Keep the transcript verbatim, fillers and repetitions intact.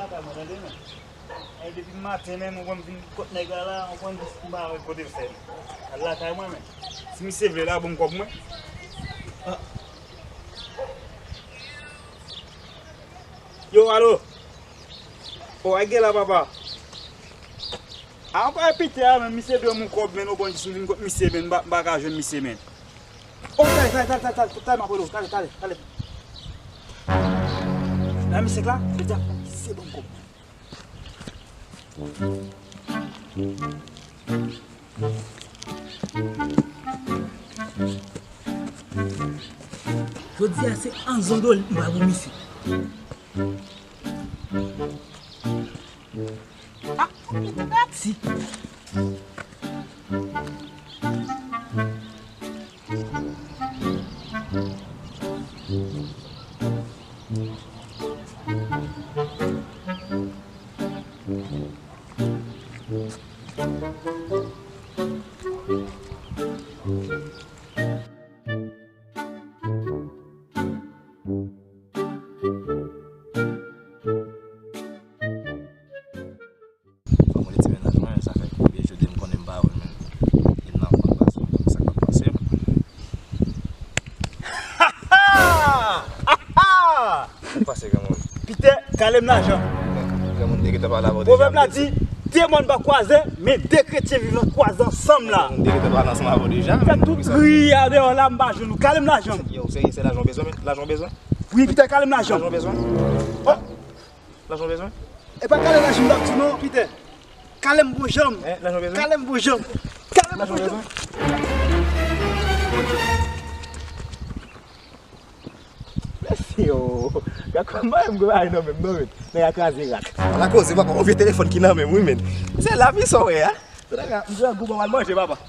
Sa mwen tande, men. E depi maten, men, mwen vin kot nèg la la, mwen konn jis m pa wè kote l fè. Al lakay mwen, men. Si misye vle la, ban m kòb mwen. Yo, alo. O, a gen la, papa. A, anpil pite a, men misye dwe moun kòb, men, o, bon, jis m vin kot misye, men, m pa, m pa ka jwenn misye, men. O, talè, talè, talè, talè, talè, talè, m ap rele w, talè, talè, talè. La misye k la, li di ap se bon kòb. Jodi a se an zondol m pral pou misye. Ah, li pati. Fò mwen li ti mennaj mwen, sa fè koupye jodi m konnen m pa wè l menm. E nan konn pase, sa k ap pase m. Sa k pase, granmoun? Pitè, kale m lajan. Granmoun, de ki te pale avè w deja? Pwovèb la di, de mòn pa kwaze, men de kretyen vivan kwaze ansanm la. Granmoun, de ki te pale ansanm avè w deja? Fè tout ri a deyò la, m pa jwenn ou. Kale m lajan. Yo, serye, se lajan w bezwen, men? Lajan w bezwen? Wi, Pitè, kale m lajan. Lajan w bezwen? Oh! Lajan w bezwen? E pa kale lajan m t ap di non, Pitè. Kale m bon jan. Hein, lajan w bezwen? Kale m bon jan. Kale m bon jan. Lajan w bezwen? Mèsi, yo. Gad kòman m gwo bagay nan men m non, men. Nèg a kraze rak. Ala koze, papa, on vye telefòn ki nan men m, wi, men. Se lavi sa w wè a. Nèg a, m grangou, ban m al manje, papa.